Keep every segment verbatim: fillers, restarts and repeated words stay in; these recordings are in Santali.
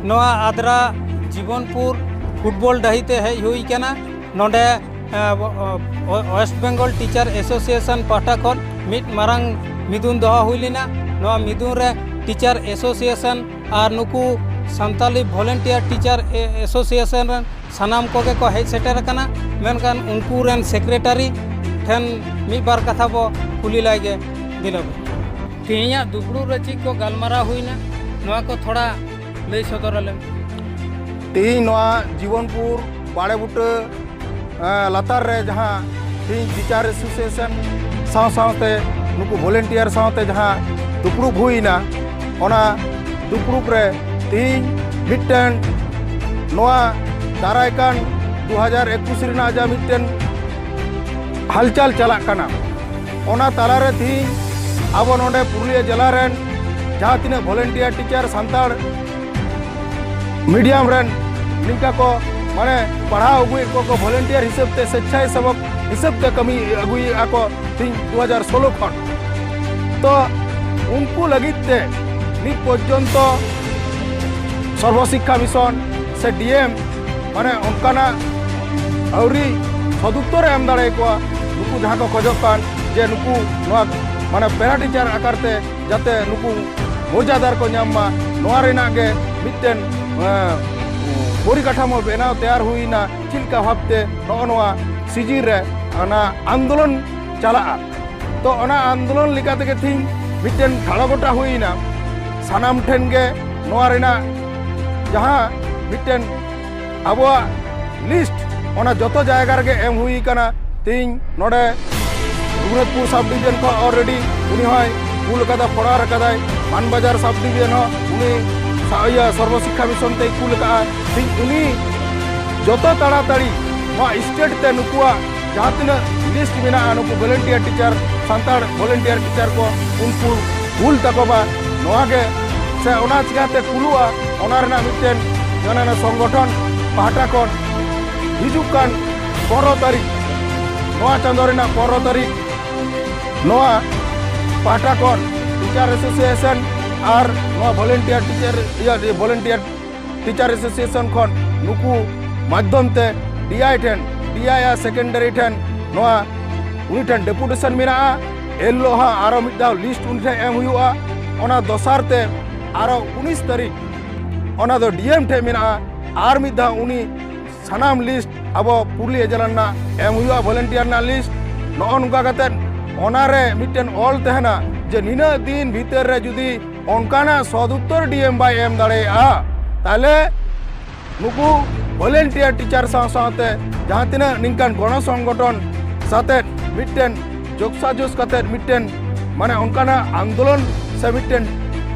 ᱱᱚᱣᱟ ᱟᱫᱽᱨᱟ ᱡᱤᱵᱚᱱᱯᱩᱨ ᱯᱷᱩᱴᱵᱚᱞ ᱰᱟᱹᱦᱤ ᱛᱮ ᱦᱮᱡ ᱦᱩᱭ ᱠᱟᱱᱟ᱾ ᱱᱚᱰᱮ ᱮ, ᱚ-, ᱚ-, West Bengal Teacher Association ᱯᱟᱦᱴᱟ ᱠᱷᱚᱱ ᱢᱤᱫ ᱢᱟᱨᱟᱝ ᱢᱤᱫᱩᱱ ᱫᱚᱦᱚ ᱦᱩᱭ ᱞᱮᱱᱟ᱾ ᱱᱚᱣᱟ ᱢᱤᱫᱩᱱ ᱨᱮ ᱴᱤᱪᱟᱨ ᱮᱥᱳᱥᱤᱭᱮᱥᱚᱱ ᱟᱨ ᱱᱩᱠᱩ ᱥᱟᱱᱛᱟᱞᱤ ᱵᱷᱚᱞᱮᱱᱴᱤᱭᱟᱨ ᱴᱤᱪᱟᱨ ᱮ-, ᱮᱥᱳᱥᱤᱭᱮᱥᱚᱱ ᱨᱮᱱ ᱥᱟᱱᱟᱢ ᱠᱚᱜᱮ ᱠᱚ ᱦᱮᱡ ᱥᱮᱴᱮᱨ ᱟᱠᱟᱱᱟ᱾ ᱢᱮᱱᱠᱷᱟᱱ ᱩᱱᱠᱩ ᱨᱮᱱ ᱥᱮᱠᱨᱮᱴᱟᱨᱤ ᱴᱷᱮᱱ ᱢᱤᱫ ᱵᱟᱨ ᱠᱟᱛᱷᱟ ᱵᱚ ᱠᱩᱞᱤ ᱞᱟᱭ ᱜᱮ᱾ ᱫᱮᱞᱟ ᱵᱚ᱾ ᱛᱮᱦᱮᱧᱟᱜ ᱫᱩᱯᱲᱩᱵ ᱨᱮ ᱪᱮᱫ ᱠᱚ ᱜᱟᱞᱢᱟᱨᱟᱣ ᱦᱩᱭᱱᱟ, ᱱᱚᱣᱟ ᱠᱚ ᱛᱷᱚᱲᱟ ᱞᱟᱹᱭ ᱥᱚᱫᱚᱨ ᱟᱞᱮᱢ᱾ ᱛᱮᱦᱮᱧ ᱱᱚᱣᱟ ᱡᱤᱵᱚᱱᱯᱩᱨ ᱵᱟᱲᱮ ᱵᱩᱴᱟᱹ, ᱮᱸ, ᱞᱟᱛᱟᱨ ᱨᱮ ᱡᱟᱦᱟᱸ ᱛᱮᱦᱮᱧ ᱴᱤᱪᱟᱨ ᱮᱥᱳᱥᱤᱭᱮᱥᱚᱱ ᱥᱟᱶ ᱥᱟᱶᱛᱮ ᱱᱩᱠᱩ ᱵᱷᱚᱞᱮᱱᱴᱤᱭᱟᱨ ᱥᱟᱶᱛᱮ ᱡᱟᱦᱟᱸ ᱫᱩᱯᱲᱩᱵ ᱦᱩᱭᱱᱟ, ᱚᱱᱟ ᱫᱩᱯᱲᱩᱵ ᱨᱮ ᱛᱮᱦᱮᱧ ᱢᱤᱫᱴᱮᱱ ᱱᱚᱣᱟ ᱫᱟᱨᱟᱭ ᱠᱟᱱ ᱫᱩ ᱦᱟᱡᱟᱨ ᱮᱠᱩᱥ ᱨᱮᱱᱟᱜ ᱡᱟ ᱢᱤᱫᱴᱮᱱ ᱦᱟᱞᱪᱟᱞ ᱪᱟᱞᱟᱜ ᱠᱟᱱᱟ, ᱚᱱᱟ ᱛᱟᱞᱟᱨᱮ ᱛᱮᱦᱮᱧ ᱟᱵᱚ ᱱᱚᱰᱮ ᱯᱩᱨᱩᱞᱤᱭᱟᱹ ᱡᱮᱞᱟ ᱨᱮᱱ ᱡᱟᱦᱟᱸ ᱛᱤᱱᱟᱹᱜ ᱵᱷᱚᱞᱮᱱᱴᱤᱭᱟᱨ ᱴᱤᱪᱟᱨ ᱥᱟᱱᱛᱟᱲ ᱢᱤᱰᱤᱭᱟᱢ ᱨᱮᱱ ᱱᱤᱝᱠᱟ ᱠᱚ ᱢᱟᱱᱮ ᱯᱟᱲᱦᱟᱣ ᱟᱹᱜᱩᱭᱮᱫ ᱠᱚᱣᱟ ᱠᱚ ᱵᱷᱚᱞᱮᱱᱴᱤᱭᱟᱨ ᱦᱤᱥᱟᱹᱵ ᱛᱮ, ᱥᱮᱪᱪᱷᱟᱭ ᱥᱮᱵᱚᱠ ᱦᱤᱥᱟᱹᱵ ᱛᱮ ᱠᱟᱹᱢᱤ ᱟᱹᱜᱩᱭᱮᱫᱼᱟ ᱠᱚ ᱛᱮᱦᱮᱧ ᱫᱩ ᱦᱟᱡᱟᱨ ᱥᱳᱞᱳ ᱠᱷᱚᱱ᱾ ᱛᱚ ᱩᱱᱠᱩ ᱞᱟᱹᱜᱤᱫ ᱛᱮ ᱱᱤᱛ ᱯᱚᱨᱡᱚᱱᱛᱚ ᱥᱚᱨᱵᱚ ᱥᱤᱠᱠᱷᱟ ᱢᱤᱥᱚᱱ ᱥᱮ ᱰᱤ ᱮᱢ ᱢᱟᱱᱮ ᱚᱱᱠᱟᱱᱟᱜ ᱟᱹᱣᱨᱤ ᱥᱚᱫᱩᱛᱛᱚᱨ ᱮ ᱮᱢ ᱫᱟᱲᱮᱭᱟᱠᱚᱣᱟ᱾ ᱱᱩᱠᱩ ᱡᱟᱦᱟᱸ ᱠᱚ ᱠᱷᱚᱡᱚᱜ ᱠᱟᱱ ᱡᱮ ᱱᱩᱠᱩ ᱱᱚᱣᱟ ᱢᱟᱱᱮ ᱯᱮᱨᱟ ᱴᱤᱪᱟᱨ ᱟᱠᱟᱨ ᱛᱮ ᱡᱟᱛᱮ ᱱᱩᱠᱩ ᱢᱚᱨᱡᱟᱫᱟ ᱠᱚ ᱧᱟᱢ ᱢᱟ, ᱱᱚᱣᱟ ᱨᱮᱱᱟᱜ ᱜᱮ ᱢᱤᱫᱴᱮᱱ, ᱮᱸ, ᱯᱚᱨᱤᱠᱟᱴᱷᱟᱢᱳ ᱵᱮᱱᱟᱣ ᱛᱮᱭᱟᱨ ᱦᱩᱭᱱᱟ᱾ ᱪᱮᱫ ᱞᱮᱠᱟ ᱵᱷᱟᱵᱽᱛᱮ ᱱᱚᱜᱼᱚ ᱱᱚᱣᱟ ᱥᱤᱡᱤᱱ ᱨᱮ ᱚᱱᱟ ᱟᱱᱫᱳᱞᱚᱱ ᱪᱟᱞᱟᱜᱼᱟ᱾ ᱛᱚ ᱚᱱᱟ ᱟᱱᱫᱳᱞᱚᱱ ᱞᱮᱠᱟ ᱛᱮᱜᱮ ᱛᱮᱦᱮᱧ ᱢᱤᱫᱴᱮᱱ ᱴᱷᱟᱲᱚ ᱜᱚᱴᱟ ᱦᱩᱭᱱᱟ᱾ ᱥᱟᱱᱟᱢ ᱴᱷᱮᱱ ᱜᱮ ᱱᱚᱣᱟ ᱨᱮᱱᱟᱜ ᱡᱟᱦᱟᱸ ᱢᱤᱫᱴᱮᱱ ᱟᱵᱚᱣᱟᱜ ᱞᱤᱥᱴ, ᱚᱱᱟ ᱡᱚᱛᱚ ᱡᱟᱭᱜᱟ ᱨᱮᱜᱮ ᱮᱢ ᱦᱩᱭ ᱠᱟᱱᱟ᱾ ᱛᱮᱦᱮᱧ ᱱᱚᱰᱮ ᱨᱚᱜᱷᱩᱱᱟᱛᱷᱯᱩᱨ ᱥᱟᱵ ᱰᱤᱵᱷᱤᱡᱚᱱ ᱠᱷᱚᱱ already ᱩᱱᱤ ᱦᱚᱸᱭ ᱠᱩᱞ ᱠᱟᱫᱟ, ᱯᱷᱚᱨᱣᱟᱨᱰ ᱠᱟᱫᱟᱭ᱾ ᱢᱟᱱᱵᱟᱡᱟᱨ ᱥᱟᱵ ᱰᱤᱵᱷᱤᱡᱚᱱ ᱦᱚᱸ ᱩᱱᱤ ᱥᱟ-, ᱤᱭᱟᱹ ᱥᱚᱨᱵᱚ ᱥᱤᱠᱠᱷᱟ ᱢᱤᱥᱚᱱ ᱛᱮᱭ ᱠᱩᱞ ᱠᱟᱜᱼᱟ᱾ ᱛᱮᱦᱮᱧ ᱩᱱᱤ ᱡᱚᱛᱚ ᱛᱟᱲᱟᱛᱟᱲᱤ ᱱᱚᱣᱟ ᱥᱴᱮᱴ ᱛᱮ ᱱᱩᱠᱩᱣᱟᱜ ᱡᱟᱦᱟᱸ ᱛᱤᱱᱟᱹᱜ ᱞᱤᱥᱴ ᱢᱮᱱᱟᱜᱼᱟ, ᱱᱩᱠᱩ volunteer teacher, Santal volunteer teacher ᱠᱚ, ᱩᱱᱠᱩ ᱠᱩᱞ ᱛᱟᱠᱚ ᱢᱟ᱾ ᱱᱚᱣᱟ ᱜᱮ ᱥᱮ ᱚᱱᱟ ᱪᱤᱠᱟᱹᱛᱮ ᱠᱩᱞᱩᱜᱼᱟ, ᱚᱱᱟ ᱨᱮᱱᱟᱜ ᱢᱤᱫᱴᱮᱱ ᱚᱱᱟ ᱥᱚᱝᱜᱚᱴᱷᱚᱱ ᱯᱟᱦᱴᱟ ᱠᱷᱚᱱ ᱦᱤᱡᱩᱜ ᱠᱟᱱ ᱯᱚᱱᱨᱚ ᱛᱟᱹᱨᱤᱠᱷ, ᱱᱚᱣᱟ ᱪᱟᱸᱫᱳ ᱨᱮᱱᱟᱜ ᱯᱚᱱᱨᱚ ᱛᱟᱹᱨᱤᱠᱷ, ᱱᱚᱣᱟ ᱯᱟᱦᱴᱟ ᱠᱷᱚᱱ ᱴᱤᱪᱟᱨ ᱮᱥᱳᱥᱤᱭᱮᱥᱚᱱ ᱟᱨ ᱱᱚᱣᱟ ᱵᱷᱚᱞᱮᱱᱴᱤᱭᱟᱨ ᱴᱤᱪᱟᱨ, ᱤᱭᱟᱹ, ᱵᱷᱚᱞᱮᱱᱴᱤᱭᱟᱨ ᱴᱤᱪᱟᱨ ᱮᱥᱳᱥᱤᱭᱮᱥᱚᱱ ᱠᱷᱚᱱ ᱱᱩᱠᱩ ᱢᱟᱫᱽᱫᱷᱚᱢ ᱛᱮ ᱰᱤ ᱟᱭ ᱴᱷᱮᱱ, ᱰᱤ ᱟᱭ ᱟᱨ ᱥᱮᱠᱮᱱᱰᱟᱨᱤ ᱴᱷᱮᱱ ᱱᱚᱣᱟ ᱩᱱᱤ ᱴᱷᱮᱱ ᱰᱮᱯᱩᱴᱮᱥᱚᱱ ᱢᱮᱱᱟᱜᱼᱟ᱾ ᱮᱱ ᱦᱤᱞᱳᱜ ᱦᱟᱸᱜ ᱟᱨᱚ ᱢᱤᱫ ᱫᱷᱟᱣ ᱞᱤᱥᱴ ᱩᱱᱤ ᱴᱷᱮᱱ ᱮᱢ ᱦᱩᱭᱩᱜᱼᱟ᱾ ᱚᱱᱟ ᱫᱚᱥᱟᱨ ᱛᱮ ᱟᱨᱚ ᱩᱱᱤᱥ ᱛᱟᱹᱨᱤᱠᱷ ᱚᱱᱟ ᱫᱚ ᱰᱤ ᱮᱢ ᱴᱷᱮᱱ ᱢᱮᱱᱟᱜᱼᱟ᱾ ᱟᱨ ᱢᱤᱫ ᱫᱷᱟᱣ ᱩᱱᱤ ᱥᱟᱱᱟᱢ ᱞᱤᱥᱴ ᱟᱵᱚ ᱯᱩᱨᱩᱞᱤᱭᱟᱹ ᱡᱮᱞᱟ ᱨᱮᱱᱟᱜ ᱮᱢ ᱦᱩᱭᱩᱜᱼᱟ, ᱵᱷᱚᱞᱮᱱᱴᱤᱭᱟᱨ ᱨᱮᱱᱟᱜ ᱞᱤᱥᱴ᱾ ᱱᱚᱜᱼᱚ ᱱᱚᱝᱠᱟ ᱠᱟᱛᱮᱫ ᱚᱱᱟᱨᱮ ᱢᱤᱫᱴᱮᱱ ᱚᱞ ᱛᱟᱦᱮᱱᱟ ᱡᱮ ᱱᱤᱱᱟᱹᱜ ᱫᱤᱱ ᱵᱷᱤᱛᱟᱹᱨ ᱨᱮ ᱡᱩᱫᱤ ᱚᱱᱠᱟᱱᱟᱜ ᱥᱚᱫᱩᱛᱛᱚᱨ ᱰᱤ ᱮᱢ ᱵᱟᱭ ᱮᱢ ᱫᱟᱲᱮᱭᱟᱜᱼᱟ, ᱛᱟᱦᱞᱮ ᱱᱩᱠᱩ ᱵᱷᱚᱞᱮᱱᱴᱤᱭᱟᱨ ᱴᱤᱪᱟᱨ ᱥᱟᱶ ᱥᱟᱶᱛᱮ ᱡᱟᱦᱟᱸ ᱛᱤᱱᱟᱹᱜ ᱱᱤᱝᱠᱟᱱ ᱜᱚᱬᱚ ᱥᱚᱝᱜᱚᱴᱷᱚᱱ ᱥᱟᱛᱮᱫ ᱢᱤᱫᱴᱮᱱ ᱡᱳᱜᱽᱥᱟᱡᱳᱜᱽ ᱠᱟᱛᱮᱫ ᱢᱤᱫᱴᱮᱱ ᱢᱟᱱᱮ ᱚᱱᱠᱟᱱᱟᱜ ᱟᱱᱫᱳᱞᱚᱱ ᱥᱮ ᱢᱤᱫᱴᱮᱱ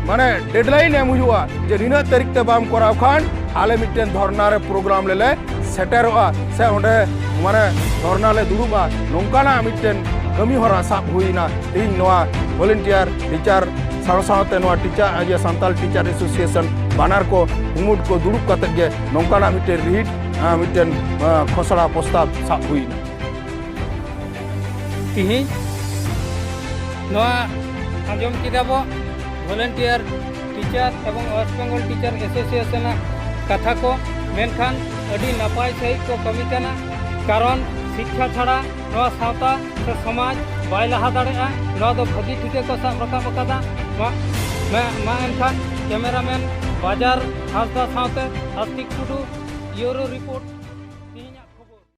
ᱢᱟᱱᱮ ᱰᱮᱰᱞᱟᱭᱤᱱ ᱮᱢ ᱦᱩᱭᱩᱜᱼᱟ ᱡᱮ ᱱᱤᱱᱟᱹᱜ ᱛᱟᱹᱨᱤᱠᱷ ᱛᱮ ᱵᱟᱢ ᱠᱚᱨᱟᱣ ᱠᱷᱟᱱ ᱟᱞᱮ ᱢᱤᱫᱴᱮᱱ ᱫᱷᱚᱨᱱᱟ ᱨᱮ ᱯᱨᱳᱜᱨᱟᱢ ᱨᱮᱞᱮ ᱥᱮᱴᱮᱨᱚᱜᱼᱟ ᱥᱮ ᱚᱸᱰᱮ ᱢᱟᱱᱮ ᱫᱷᱚᱨᱱᱟ ᱞᱮ ᱫᱩᱲᱩᱵᱼᱟ, ᱱᱚᱝᱠᱟᱱᱟᱜ ᱢᱤᱫᱴᱮᱱ ᱠᱟᱹᱢᱤ ᱦᱚᱨᱟ ᱥᱟᱵ ᱦᱩᱭᱱᱟ᱾ ᱛᱮᱦᱮᱧ ᱱᱚᱣᱟ ᱵᱷᱚᱞᱮᱱᱴᱤᱭᱟᱨ ᱴᱤᱪᱟᱨ ᱥᱟᱶ ᱥᱟᱶᱛᱮ ᱱᱚᱣᱟ ᱴᱤᱪᱟᱨ, ᱤᱭᱟᱹ, ᱥᱟᱱᱛᱟᱲ ᱴᱤᱪᱟᱨ ᱮᱥᱳᱥᱤᱭᱮᱥᱚᱱ ᱵᱟᱱᱟᱨ ᱠᱚ ᱠᱩᱢᱩᱴ ᱠᱚ ᱫᱩᱲᱩᱵ ᱠᱟᱛᱮᱫ ᱜᱮ ᱱᱚᱝᱠᱟᱱᱟᱜ ᱢᱤᱫᱴᱮᱱ ᱨᱤᱦᱤᱴ, ᱟᱸ, ᱢᱤᱫᱴᱮᱱ, ᱟᱸ, ᱠᱷᱚᱥᱲᱟ ᱯᱨᱚᱥᱛᱟᱵ ᱥᱟᱵ ᱦᱩᱭᱱᱟ᱾ ᱛᱤᱦᱤᱧ ᱱᱚᱣᱟ ᱟᱸᱡᱚᱢ ᱠᱮᱫᱟ ᱵᱚ ᱵᱷᱚᱞᱮᱱᱴᱤᱭᱟᱨ ᱴᱤᱪᱟᱨ ᱮᱵᱚᱝ ᱳᱭᱮᱥᱴ ᱵᱮᱝᱜᱚᱞ ᱴᱤᱪᱟᱨ ᱮᱥᱳᱥᱤᱭᱮᱥᱚᱱ ᱟᱜ ᱠᱟᱛᱷᱟ ᱠᱚ, ᱢᱮᱱᱠᱷᱟᱱ ᱟᱹᱰᱤ ᱱᱟᱯᱟᱭ ᱥᱟᱺᱦᱤᱡ ᱠᱚ ᱠᱟᱹᱢᱤ ᱠᱟᱱᱟ᱾ ᱠᱟᱨᱚᱱ ᱥᱤᱠᱠᱷᱟ ᱪᱷᱟᱲᱟ ᱱᱚᱣᱟ ᱥᱟᱶᱛᱟ ᱥᱮ ᱥᱚᱢᱟᱡᱽ ᱵᱟᱭ ᱞᱟᱦᱟ ᱫᱟᱲᱮᱭᱟᱜᱼᱟ᱾ ᱱᱚᱣᱟ ᱫᱚ ᱵᱷᱟᱹᱜᱤ ᱴᱷᱤᱠ ᱜᱮᱠᱚ ᱥᱟᱵ ᱨᱟᱠᱟᱵ ᱟᱠᱟᱫᱟ᱾ ᱢᱟ, ᱢᱟ, ᱢᱟ ᱮᱱᱠᱷᱟᱱ ᱠᱮᱢᱮᱨᱟᱢᱮᱱ ᱵᱟᱡᱟᱨ ᱦᱟᱸᱥᱫᱟ ᱥᱟᱶᱛᱮ ᱟᱥᱛᱤᱠ ᱴᱩᱰᱩ, ᱤᱭᱳᱨᱳ ᱨᱤᱯᱳᱨᱴ᱾